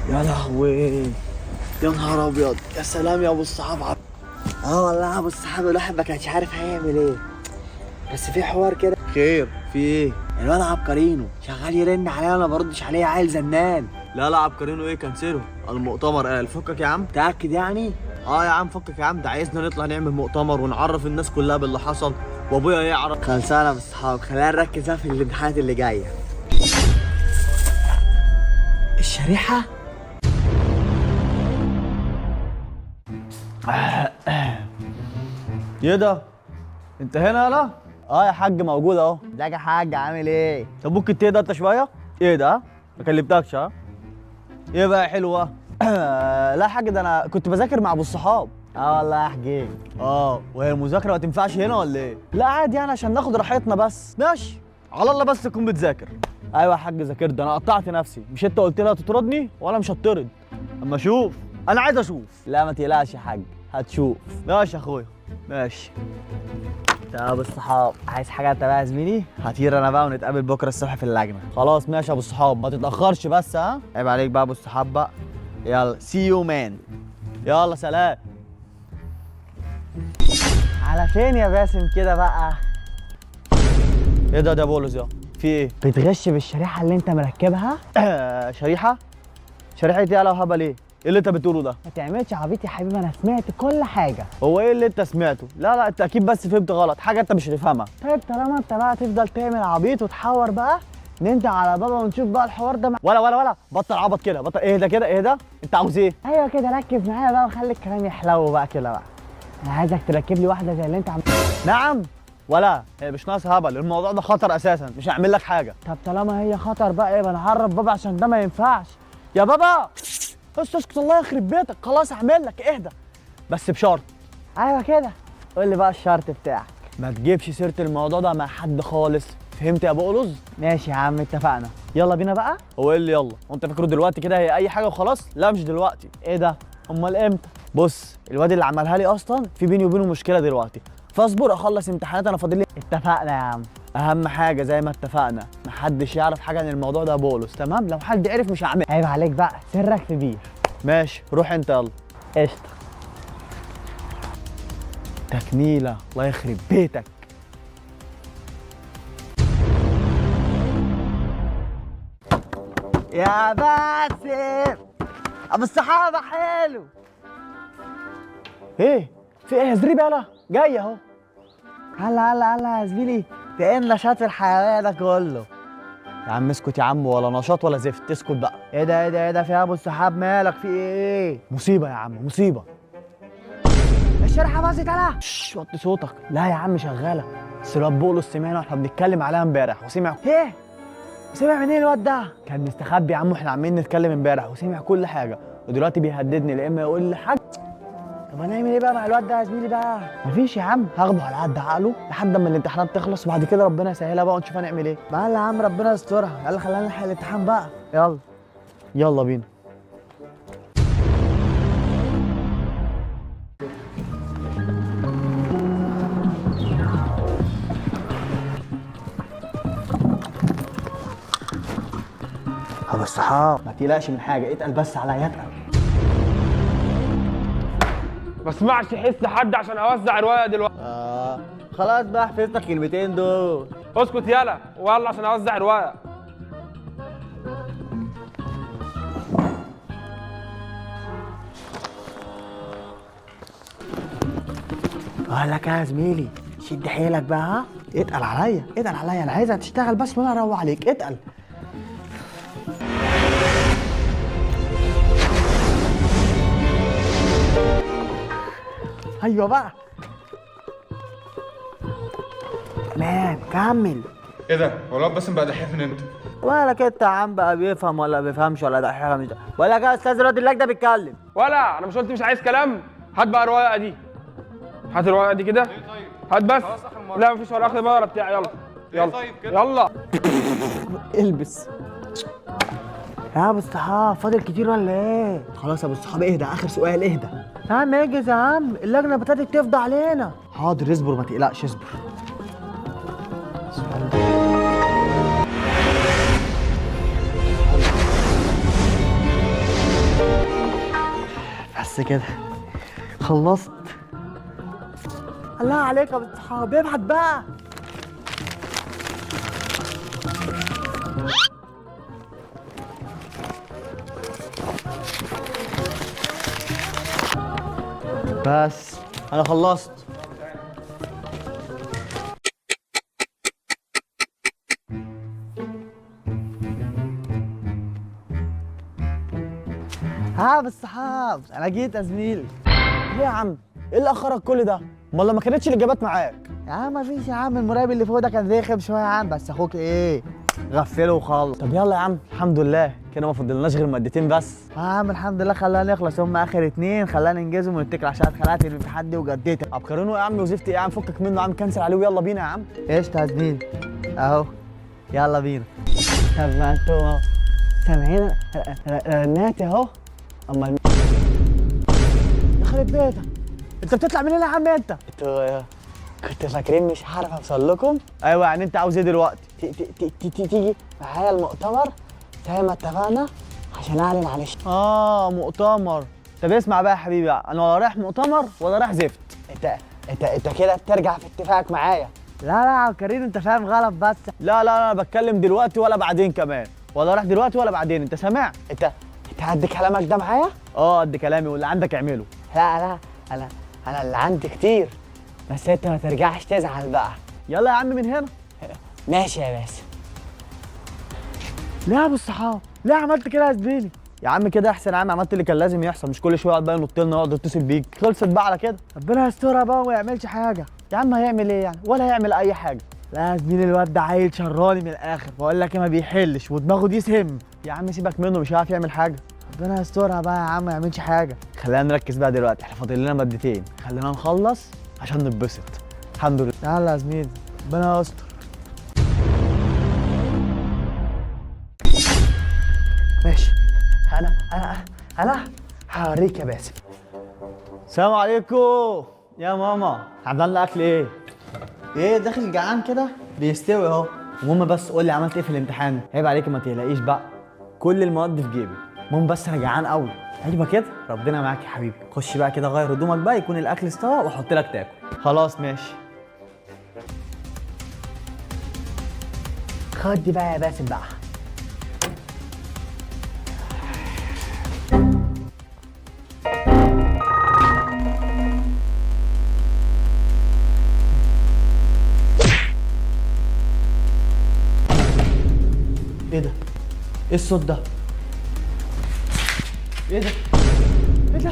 يا لهوي، يا نهار ابيض، يا سلام يا ابو الصحاب. اه والله يا ابو الصحاب الواحد ما كانش عارف هيعمل ايه، بس في حوار كده. خير، في ايه؟ الواد عبقرينو شغال يرن عليا وانا ما بردش عليه، عيل زنان. لا لا، عبقرينو ايه؟ كنسله المؤتمر، قال فكك يا عم. متأكد يعني؟ اه يا عم فكك يا عم، ده عايزنا نطلع نعمل مؤتمر ونعرف الناس كلها باللي حصل، وابويا يعرف. خلصانه يا ابو الصحاب، خلينا نركز بقى في الامتحانات اللي جاية. الشريحة؟ ايه ده؟ انت هنا يالا؟ اه يا حاج موجود اهو. ازيك يا حاج، عامل ايه؟ طب ممكن تهدى انت شوية؟ ايه ده؟ ما كلمتكش. ها؟ ايه بقى يا حلوة؟ لا يا حاج، ده انا كنت بذاكر مع ابو الصحاب. اه والله يا حجيج. اه، وهي المذاكرة ما تنفعش هنا ولا ايه؟ لا عادي يعني، عشان ناخد راحتنا بس. ماشي، على الله بس تكون بتذاكر. ايوه يا حاج ذاكرت، ده انا قطعت نفسي. مش انت قلت لها تطردني؟ وانا مش هطرد، اما اشوف، انا عايز اشوف. لا ما تقلقش يا حاج، هتشوف. ماشي يا اخويا، ماشي. طب يا ابو الصحاب، عايز حاجة انت بقى يا زميلي؟ هطير انا بقى، ونتقابل بكره الصبح في اللجنة. خلاص ماشي يا ابو الصحاب، ما تتاخرش بس. ها، عيب عليك بقى يا ابو الصحاب بقى. يلا see you man. يلا سلام. على فين يا باسم كده بقى؟ ايه ده؟ ده بولس يا، في ايه؟ بتغش بالشريحه اللي انت مركبها؟ شريحة؟ شريحة ايه يا هبل؟ ايه؟ ايه اللي انت بتقوله ده؟ ما تعملش عبيط يا حبيبي، انا سمعت كل حاجة. هو ايه اللي انت سمعته؟ لا لا، انت اكيد بس فهمت غلط، حاجة انت مش هتفهمها. طيب طالما انت بقى تفضل تعمل عبيط وتحور بقى، ننده على بابا ونشوف بقى الحوار ده ولا ولا ولا، بطل عبط كده، بطل. اهدى كده، اهدى. انت عاوز ايه؟ ايوه كده، ركز معايا بقى وخلي الكلام يحلو بقى كده بقى. انا عايزك تركب لي واحدة زي اللي انت عم. نعم؟ ولا هي مش ناقص هبل، الموضوع ده خطر اساسا، مش هعمل لك حاجة. طب طالما هي خطر بقى، يبقى نعرف بابا عشان ده ما ينفعش. يا بابا بس اسكت، الله يخرب بيتك. خلاص هعمل لك، اهدى بس بشرط. ايوه كده، قول لي بقى الشرط بتاعك. ما تجيبش سيره الموضوع ده مع حد خالص، فهمت يا بقولوز؟ ماشي يا عم، اتفقنا. يلا بينا بقى. هو ايه اللي يلا؟ هو انت فاكره دلوقتي كده هي اي حاجة وخلاص؟ لا مش دلوقتي. ايه ده؟ امال امتى؟ بص، الواد اللي عملها لي اصلا في بيني وبينه مشكلة دلوقتي، فاصبر اخلص امتحانات، انا فاضل لي. اتفقنا يا عم. اهم حاجة زي ما اتفقنا، محدش يعرف حاجة عن الموضوع ده يا بولس، تمام؟ لو حد عرف مش هعمل. عيب عليك بقى، سرك في بير. ماشي، روح انت يلا. قشطه. تكميله، الله يخرب بيتك. يا باسم، ابو الصحابة حلو. ايه في ايه يا زريب؟ يالا جاي اهو. هلا هلا هلا يا زميلي، ده ايه النشاط الحيوية ده كله؟ يا عم اسكت يا عم، ولا نشاط ولا زفت، اسكت بقى. ايه ده ايه ده ايه ده، في يا ابو الصحاب مالك، في ايه؟ مصيبة يا عم، مصيبة. الشريحة باظت. يالا شش، وطي صوتك. لا يا عم شغالة، بس الواد بولس سمعنا واحنا بنتكلم عليها امبارح وسمع. ايه؟ سمع منين الواد ده؟ كان مستخبي يا عم واحنا عمالين نتكلم امبارح وسمع كل حاجة، ودلوقتي بيهددني لا اما يقول لحد. طب هنعمل ايه بقى مع الواد ده يا زميلي بقى؟ مفيش يا عم، هاخده على قد عقله لحد اما الامتحانات تخلص، وبعد كده ربنا يسهلها بقى ونشوف هنعمل ايه. بقى يا عم ربنا يسترها، يلا خلينا نلحق الامتحان بقى. يلا يلا بينا. ابو الصحاب ما تقلقش من حاجة، اتقل بس عليا، اتقل. ما اسمعش حس حد عشان اوزع رواية دلوقتي. خلاص بقى، حفظت الكلمتين دول. اسكت يلا ويلا عشان اوزع رواية. بقول لك يا زميلي، شد حيلك بقى. ها، اتقل عليا، اتقل عليا، انا عايزها تشتغل بس وانا اروق عليك. اتقل. ايوه بقى، تمام، كمل. ايه ده؟ هو الواد باسم بقى دحيح من امتى؟ مالك انت يا عم بقى، بيفهم ولا بيفهمش ولا دحيح ولا مش دحيح؟ بقول لك يا استاذ، الواد اللاج ده بيتكلم. ولا انا مش قلت مش عايز كلام؟ هات بقى الرواية دي، هات الرواية دي كده. طيب؟ هات بس. خلاص آخر مرة. لا مفيش ولا اخر مرة بتاع. يلا يلا طيب كده؟ يلا. البس. يا ابو الصحاب فاضل كتير ولا ايه؟ خلاص يا ابو الصحاب اهدى، اخر سؤال، اهدى. يا عم اجهز يا عم، اللجنة ابتدت تفضى علينا. حاضر اصبر، ما تقلقش، اصبر. بس كده خلصت. الله عليك يا ابو الصحاب، ابعت بقى. بس انا خلصت. ها بالصحاب، انا جيت يا زميلي. ليه يا عم؟ ايه اللي اخرك كل ده؟ امال لما كانتش الاجابات معاك؟ يا عم مفيش يا عم، المراقب اللي فوق ده كان رخم شوية يا عم، بس اخوك ايه غفلة وخلص. طب يلا يا عم، الحمد لله كده ما فضلناش غير مادتين بس. يا عم الحمد لله، خلانا نخلص، هم اخر 2 خلانا ننجزهم ونتكل، عشان اتخلقت الامتحان دي وجديتك. عبقرينه يا عم وزفت ايه يا عم، فكك منه يا عم، كنسل عليه ويلا بينا يا عم. قشطه يا زميلي، اهو يلا بينا. طب ما انتوا سامعين رناتي اهو. اما يخرب بيتك، انت بتطلع منين يا عم انت؟ انتوا كنتوا فاكرين مش هعرف اوصل لكم؟ ايوه، يعني انت عاوز ايه دلوقتي؟ تيجي معايا المؤتمر زي ما اتفقنا عشان اعلن على مؤتمر. طب اسمع بقى يا حبيبي بقى، انا ولا رايح مؤتمر ولا رايح زفت. انت كده بترجع في اتفاقك معايا. لا لا يا عبد الكريم، انت فاهم غلط بس. لا لا انا بتكلم دلوقتي ولا بعدين كمان، ولا رايح دلوقتي ولا بعدين، انت سامع؟ انت قد كلامك ده معايا؟ اه قد كلامي، واللي عندك اعمله. لا لا انا اللي عندي كتير، بس انت ما ترجعش تزعل بقى. يلا يا عم من هنا. ماشي يا باسم. ليه يا ابو الصحاب؟ ليه عملت كده يا زميلي؟ يا عم كده احسن يا عم، عملت اللي كان لازم يحصل، مش كل شوية يقعد بقى ينط لنا ويقعد يتصل بيك. خلصت بقى على كده. ربنا يسترها بقى وما يعملش حاجة. يا عم هيعمل ايه يعني؟ ولا هيعمل اي حاجة. لا يا زميلي، الواد ده عيل شراني من الاخر، بقول لك ما بيحلش ودماغه دي سم. يا عم سيبك منه، مش هيعرف يعمل حاجة. ربنا يسترها بقى يا عم، ما يعملش حاجة. خلينا نركز بقى دلوقتي، احنا فاضل لنا مادتين، خلينا نخلص عشان نتبسط. الحمد لله. يلا يا زميلي، ربنا يستر. ماشي، انا انا انا هوريك يا باسم. السلام عليكم يا ماما، عملنا اكل ايه؟ ايه داخل جعان كده؟ بيستوي اهو. المهم بس قول لي عملت ايه في الامتحان؟ عيب عليك ما تقلقيش بقى، كل المواد في جيبي. المهم بس انا جعان قوي. ايوه كده، ربنا معاك يا حبيبي. خش بقى كده غير هدومك بقى، يكون الاكل استوى واحط لك تاكل. خلاص ماشي. خد دي بقى يا باسم بقى. ايه ده؟ ايه الصوت ده؟ ايه ده؟ ايه ده؟